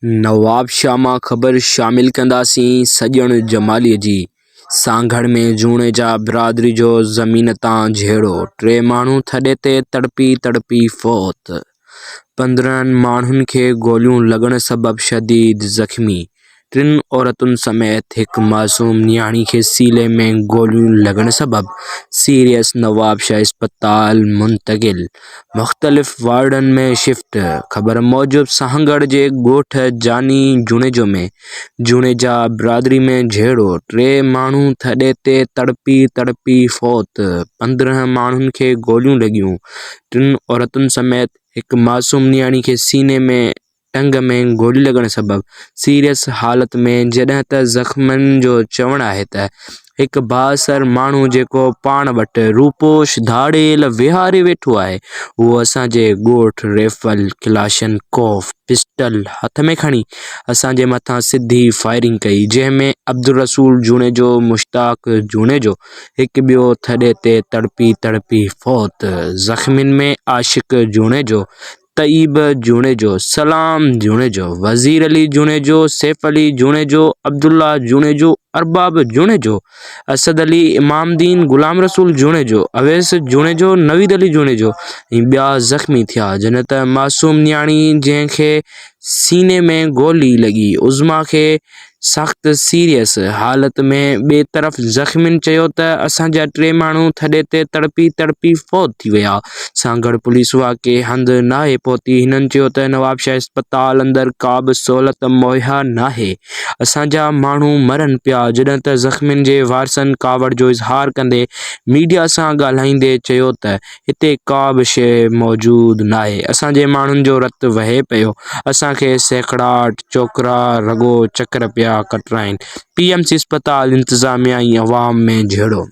نوابشاهه مان خبر شامل ڪنداسين سڄڻ جمالي جي سانگهڙ ۾ جوڻيجا برادري جو زمين تان جهيڙو، ٽي ماڻهو ٿڏي تي تڙپي تڙپي فوت، 15 ماڻهن کي گوليون لڳڻ سبب شديد زخمي، ٽن عورتن سميت هڪ معصوم نياڻي کي سيلي ۾ گوليون لڳڻ سبب سيريس نوابشاهه اسپتال منتقل، مختلف وارڊن ۾ شفٽ، خبر موجب سانگهڙ جي ڳوٺ جاني جوڻيجو ۾ جوڻيجا برادري ۾ جهيڙو، ٽي ماڻهو ٿڏي تي تڙپي تڙپي فوت، 15 ماڻهن کي گوليون لڳيون، ٽن عورتن سميت هڪ معصوم نياڻي کي سيني ۾ ٽنگ ۾ گولي لڳڻ سبب سيريس حالت ۾ جڏهن ته زخمين جو چوڻ آهي ته هڪ بااثر ماڻهو جيڪو پاڻ وٽ روپوش ڌاڙيل ويهاري ويٺو آهي اهو اسان جي ڳوٺ ريفل ڪلاشنڪوف پسٽل هٿ ۾ کڻي اسان جي مٿان سڌي فائرنگ ڪئي جنهن ۾ عبدالرسول جوڻيجو مشتاق جوڻيجو هڪ ٻيو ٿڏي تي تڙپي تڙپي فوت زخمين ۾ عاشق جوڻيجو طيب جوڻيجو، سلام جوڻيجو، وزير علي جوڻيجو، سيف علي جوڻيجو، عبدالله جوڻيجو، ارباب جوڻيجو، اسد علي، امام دين، غلام رسول جوڻيجو، اويس جوڻيجو، نويد علي جوڻيجو ۽ ٻيا زخمي ٿيا جڏهن ته معصوم نياڻي جنهن کي سيني ۾ گولي لڳي عظميٰ کي سخت سيريس حالت ۾ ٻئي طرف زخمين چيو ته اسان جا ٽي ماڻهو ٿڏي تي تڙپي تڙپي فوت ٿي ويا، سانگهڙ پوليس واقعي هنڌ ناهي پهتي، هنن چيو ته نوابشاهه اسپتال اندر ڪا به سهولت مهيا ناهي، اسان جا ماڻهو مرن پيا، جڏهن ته زخمين جي وارثن ڪاوڙ جو اظهار ڪندي ميڊيا سان ڳالهائيندي چيو ته هتي ڪا به شيء موجود ناهي، اسان جي ماڻهن جو رت وهي پيو، اسان کي سيکڙاٽ، چوڪرا رڳو چڪر پيا ڪٽرائين، پي ايم سي اسپتال انتظاميا ۽ عوام ۾ جهيڙو.